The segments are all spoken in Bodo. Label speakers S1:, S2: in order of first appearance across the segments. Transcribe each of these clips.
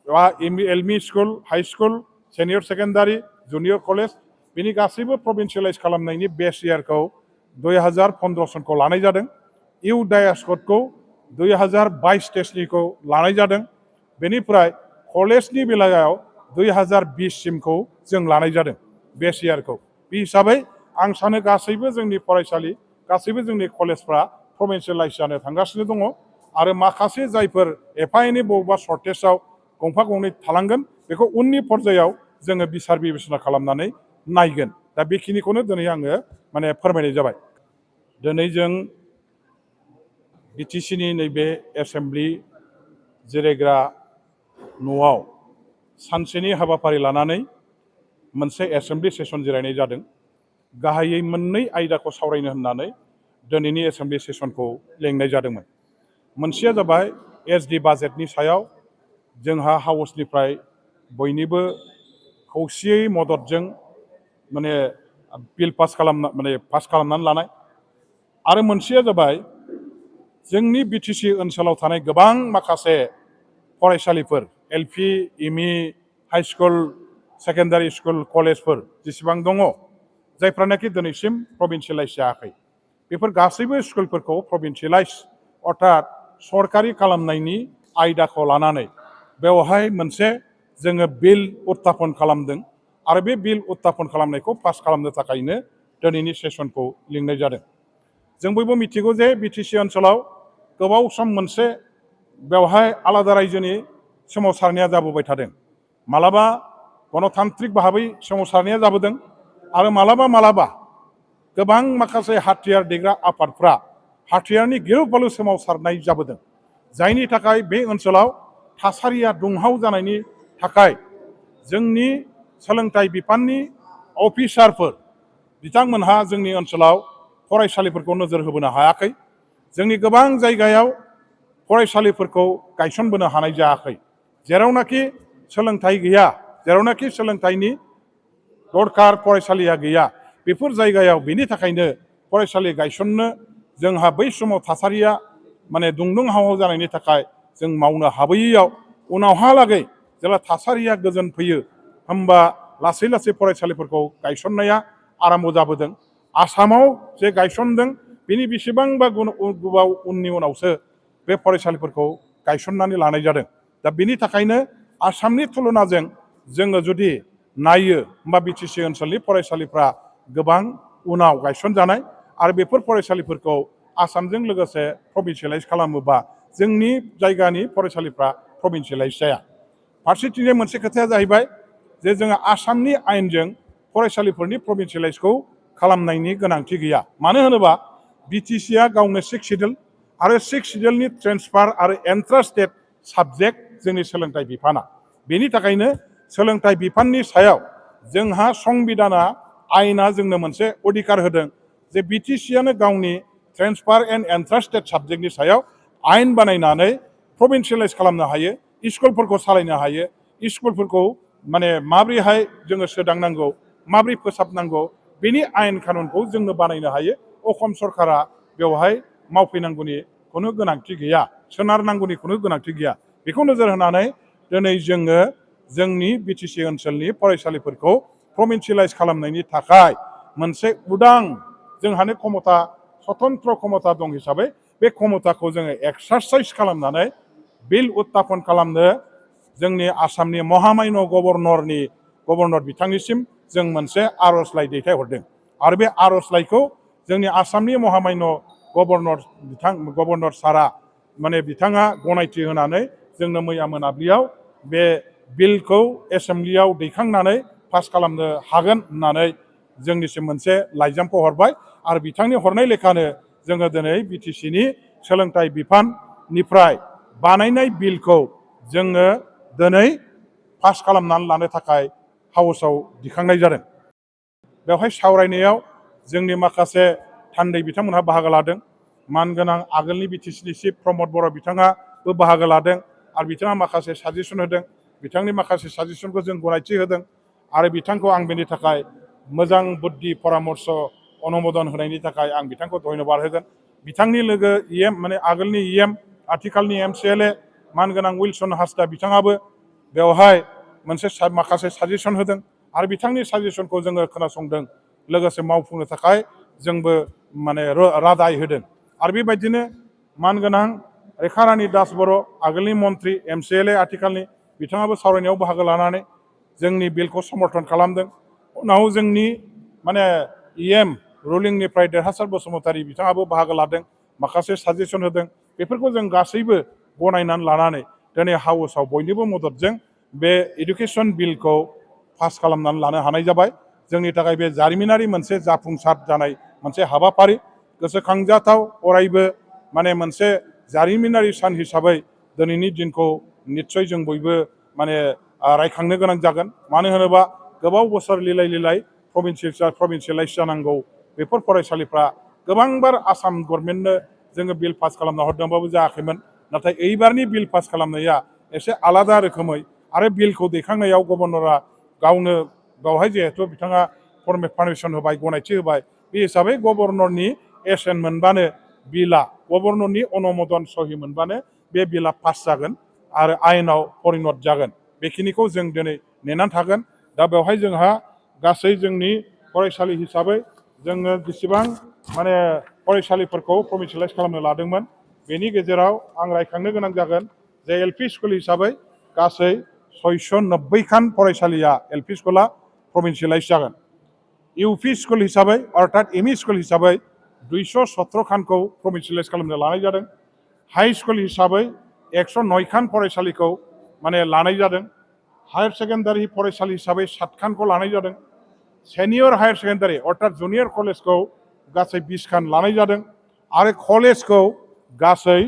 S1: एलमि school high school senior secondary junior college बिनि गासैबो प्रभिन्सियेलाइज खालामनायनि बेस इयारखौ 2015 सनखौ लानाय जादों। इउ डायास्कटखौ 2022 टेस्टनिखौ लानाय जादों। बेनिफ्राय कलेजनि बेलायाव 2020 सिमखौ जों लानाय जादों बेस इयारखौ। बे हिसाबै आं सानो गासैबो जोंनि फरायसालि गासैबो जोंनि कलेजफ्रा प्रभिन्सियेलाइज जानो थांगासिनो दङ आरो माखासे जायफोर एफा एनै बबेबा सर्टेजाव गंफा गंनै थालांगोन बेखौ उननि पर्यायाव जोङो बिसार बिबेसना खालामनानै नायगोन। दा बेखिनिखौनो दिनै आङो फोरमायनाय जाबाय। दिनै जों बिटिसिनि नैबे एसेम्ब्लि जिरायग्रा न'आव सानसेनि हाबाफारि लानानै मोनसे एसेम्ब्लि सेसन जिरायनाय जादों। गाहायै मोननै आयदाखौ सावरायनो होननानै दिनैनि एसेम्ब्लि सेसनखौ लेंनाय जादोंमोन। मोनसेया जाबाय एसडि बाजेटनि सायाव जोंहा हाउसनिफ्राय बयनिबो खौसेयै मददजों बिल पास खालामनानै लानाय आरो मोनसेया जाबाय जोंनि बिटिसि ओनसोलाव थानाय गोबां माखासे फरायसालिफोर LP ME high school secondary school कलेजफोर जेसेबां दङ जायफ्रानाखि दिनैसिम प्रभिन्सियेलाइज जायाखै बेफोर गासैबो स्कुलफोरखौ प्रभिन्सियेलाइज अर्थात सरकारि खालामनायनि आयदाखौ लानानै बेवहाय मोनसे जोङो बिल उत्थापन खालामदों आरो बे बिल उत्थापन खालामनायखौ पास खालामनो थाखायनो दिनैनि सेसनखौ लिंनाय जादों। जों बयबो मिथिगौ जे बिटिसि ओनसोलाव गोबाव सम मोनसे बेवहाय आलादा रायजोनि सोमावसारनाया जाबोबाय थादों। मालाबा गणतान्त्रिक भाबै सोमावसारनाया जाबोदों आरो मालाबा गोबां माखासे हाथियार देग्रा आफादफ्रा हाथियारनि गिलु बालु सोमावसारनाय जाबोदों। जायनि थाखाय बे ओनसोलाव थासारिया दुंहाव जानायनि थाखाय जोंनि सोलोंथाइ बिफाननि अफिसारफोर बिथांमोनहा जोंनि ओनसोलाव फरायसालिफोरखौ नोजोर होबोनो हायाखै। जोंनि गोबां जायगायाव फरायसालिफोरखौ गायसनबोनो हानाय जायाखै। जेरावनाखि सोलोंथाइ गैया जेरावनाखि सोलोंथाइनि दरकार फरायसालिया गैया बेफोर जायगायाव बेनि थाखायनो फरायसालि गायसननो जोंहा बै समाव थासारिया दुंदुं हाव जानायनि थाखाय जों मावनो हाबोयैयाव उनावहालागै जेब्ला थासारिया गोजोन फैयो होमबा लासै लासै फरायसालिफोरखौ गायसननाया आराम्भ जाबोदों। आसामाव जे गायसनदों बेनि बेसेबांबा गोबाव उननि उनावसो बे फरायसालिफोरखौ गायसननानै लानाय जादों। दा बेनि थाखायनो आसामनि तुलनाजों जोङो जुदि नायो होमबा बिटिसि ओनसोलनि फरायसालिफ्रा गोबां उनाव गायसनजानाय आरो बेफोर फरायसालिफोरखौ आसामजों लोगोसे प्रभिन्सियेलाइज खालामोबा जोंनि जायगानि फरायसालिफ्रा प्रभिन्सियेलाइज जाया। फारसेथिंजाय मोनसे खोथाया जाहैबाय जे जोङो आसामनि आयेनजों फरायसालिफोरनि प्रभिन्सियेलाइजखौ खालामनायनि गोनांथि गैया। मानो होनोबा बिटिसिआ गावनो 6 सिडिउल आरो 6 सिडिउलनि ट्रेन्सफार आरो एन्ट्रान्स टेस्ट साबजेक्ट जोंनि सोलोंथाइ बिफाना। बेनि थाखायनो सोलोंथाइ बिफाननि सायाव जोंहा संबिधाना आयेना जोंनो मोनसे अधिकार होदों जे बिटिसिआनो गावनि ट्रेन्सफार एन्ड एन्ट्रान्स टेस्ट साबजेक्टनि सायाव आयेन बानायनानै प्रभिन्सियेलाइज खालामनो हायो, स्कुलफोरखौ सालायनो हायो, स्कुलफोरखौ माबोरैहाय जोङो सोदांनांगौ माबोरै फोसाबनांगौ बेनि आयेन कानुनखौ जोंनो बानायनो हायो। असम सरकारा बेवहाय मावफैनांगौनि खुनु गोनांथि गैया, सोनारनांगौनि खुनु गोनांथि गैया। बेखौ नोजोर होनानै दिनै जोङो जोंनि बिटिसि ओनसोलनि फरायसालिफोरखौ प्रभिन्सियेलाइज खालामनायनि थाखाय मोनसे उदां जोंहानो क्षमता स्वतन्त्र क्षमता दं हिसाबै बे क्षमताखौ जोङो एक्सारसाइज खालामनानै बिल उत्थापन खालामनो जोंनि आसामनि महामान्य गभर्नर बिथांनिसिम जों मोनसे आर'जलाइ दैथायहरदों आरो बे आर'जलाइखौ जोंनि आसामनि महामान्य गभर्नर सारा बिथाङा गनायथि होनानै जोंनो मैया मोनाबिलियाव बे बिलखौ एसेम्ब्लियाव दैखांनानै पास खालामनो हागोन होननानै जोंनिसिम मोनसे लाइजामखौ हरबाय आरो बिथांनि हरनाय लेखानो जोङो दिनै बिटिसिनि सोलोंथाइ बिफाननिफ्राय बानायनाय बिलखौ जोङो दिनै पास खालामनानै लानो थाखाय हाउसआव दिखांनाय जादों। बेवहाय सावरायनायाव जोंनि माखासे थान्दै बिथांमोनहा बाहागो लादों। मानगोनां आगोलनि बिटिसिनि चिफ प्रमद बर' बिथाङाबो बाहागो लादों आरो बिथाङा माखासे साजेसन होदों। बिथांनि माखासे साजेसनखौ जों गनायथि होदों आरो बिथांखौ आं बेनि थाखाय मोजां बुद्धि परामर्श अनुमोदन होनायनि थाखाय आं बिथांखौ धन्यबाद होगोन। बिथांनि लोगो आगोलनि आथिखालनि MCLA मानगोनां उइलसन हासदा बिथाङाबो बेवहाय मोनसे माखासे साजेसन होदों आरो बिथांनि साजेसनखौ जोङो खोनासंदों लोगोसे मावफुंनो थाखाय जोंबो माने रादाय होदों आरो बेबायदिनो मानगोनां रेखारानि दास बर' आगोलनि मन्त्रि MCLA आथिखालनि बिथाङाबो सावरायनायाव बाहागो लानानै जोंनि बिलखौ समर्थन खालामदों उनाव जोंनि माने EM रुलिंनिफ्राय देरहासार बसुमतारी बिथाङाबो बाहागो लादों माखासे साजेसन होदों बेफोरखौ जों गासैबो गनायनानै लानानै दिनै हाउसआव बयनिबो मददजों बे एडुकेसन बिलखौ पास खालामनानै लानो हानाय जाबाय जोंनि थाखाय बे जारिमिनारि मोनसे जाफुंसार जानाय मोनसे हाबाफारि गोसोखांजाथाव अरायबो माने मोनसे जारिमिनारि सान हिसाबै दिनैनि दिनखौ निस्सय जों बयबो माने रायखांनो गोनां जागोन मानो होनोबा गोबाव बोसोर लिलाय प्रभिन्सियेलाइज जानांगौ बेफोर फरायसालिफ्रा गोबांबार आसाम गभर्नमेन्टनो जोङो बिल पास खालामना हरदोंबाबो जायाखैमोन नाथाय एइबारनि बिल पास खालामनाया एसे आलादा रोखोमै आरो बिलखौ दैखांनायाव गभर्नरा गावनो बेवहाय जिहेथु बिथाङा पारमिसन होबाय गनायथि होबाय बे हिसाबै गभर्नरनि एसेन मोनबानो बिला गभर्नरनि अनुमोदन सहि मोनबानो बे बिला पास जागोन आरो आयेनाव परिनत जागोन बेखिनिखौ जों दिनै नेनानै थागोन दा बेवहाय जोंहा गासै जोंनि फरायसालि हिसाबै जोङो जेसेबां माने फरायसालिफोरखौ प्रभिन्सियेलाइज खालामनो लादोंमोन बेनि गेजेराव आं रायखांनो गोनां जागोन जे LP स्कुल हिसाबै गासै 690 खान फरायसालिया LP स्कुला प्रभिन्सियेलाइज जागोन UP स्कुल हिसाबै अर्थात ME स्कुल हिसाबै 217 खानखौ प्रभिन्सियेलाइज खालामनो लानाय जादों हाई स्कुल हिसाबै 109 खान फरायसालिखौ माने लानाय जादों हायार सेकेन्डारि फरायसालि हिसाबै 7 खानखौ लानाय जादों सेनियर हायार सेकेन्डारि अर्थात जुनियर कलेजखौ गासै 20 खान लानाय जादों आरो कलेजखौ गासै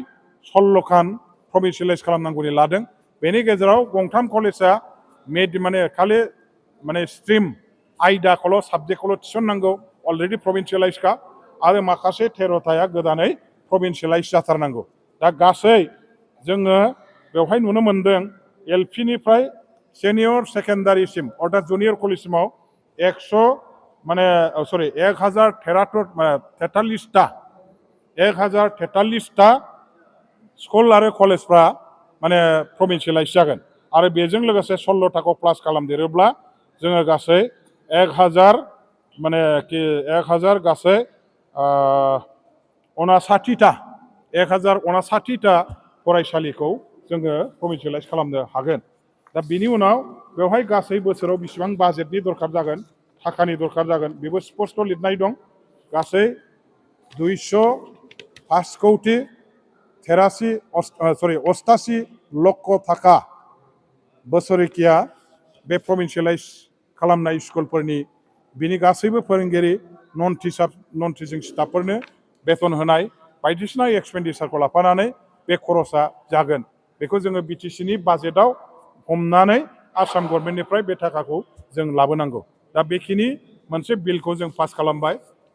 S1: 16 खान प्रभिन्सियेलाइज खालामनांगौनि लादों बेनि गेजेराव गंथाम कलेजा माने खालि माने स्ट्रिम आयदाखौल' साबजेक्टखौल' थिसननांगौ अलरेडि प्रभिन्सियेलाइजखा आरो माखासे 13थाया गोदानै प्रभिन्सियेलाइज जाथारनांगौ दा गासै जोङो बेवहाय नुनो मोनदों LPनिफ्राय सेनियर सेकेन्डारिसिम अर्थात जुनियर कलेजसिमाव 1043टा स्कुल आरो कलेजफ्रा माने प्रभिन्सियेलाइज जागोन आरो बेजों लोगोसे 16टाखौ प्लास खालामदेरोब्ला जोङो गासै 1000 गासै 1059टा फरायसालिखौ जोङो प्रभिन्सियेलाइज खालामनो हागोन दा बिनि उनाव बेवहाय गासै बोसोराव बेसेबां बाजेटनि दरखार जागोन थाखानि दरखार जागोन बेबो स्पष्ट लिरनाय दं गासै 88 लक्ष थाखा बोसोरिकिया बे प्रभिन्सियेलाइज खालामनाय स्कुलफोरनि बिनि गासैबो फोरोंगिरि नन टिचिं स्टाफफोरनो बेथन होनाय बायदिसिना एक्सपेन्डिचारखौ लाफानानै बे खरसा जागोन बेखौ जोङो BTCनि बाजेटआव हमनानै आसाम गभर्नमेन्टनिफ्राय बे थाखाखौ जों लाबोनांगौ दा बेखिनि मोनसे बिलखौ जों पास खालामबाय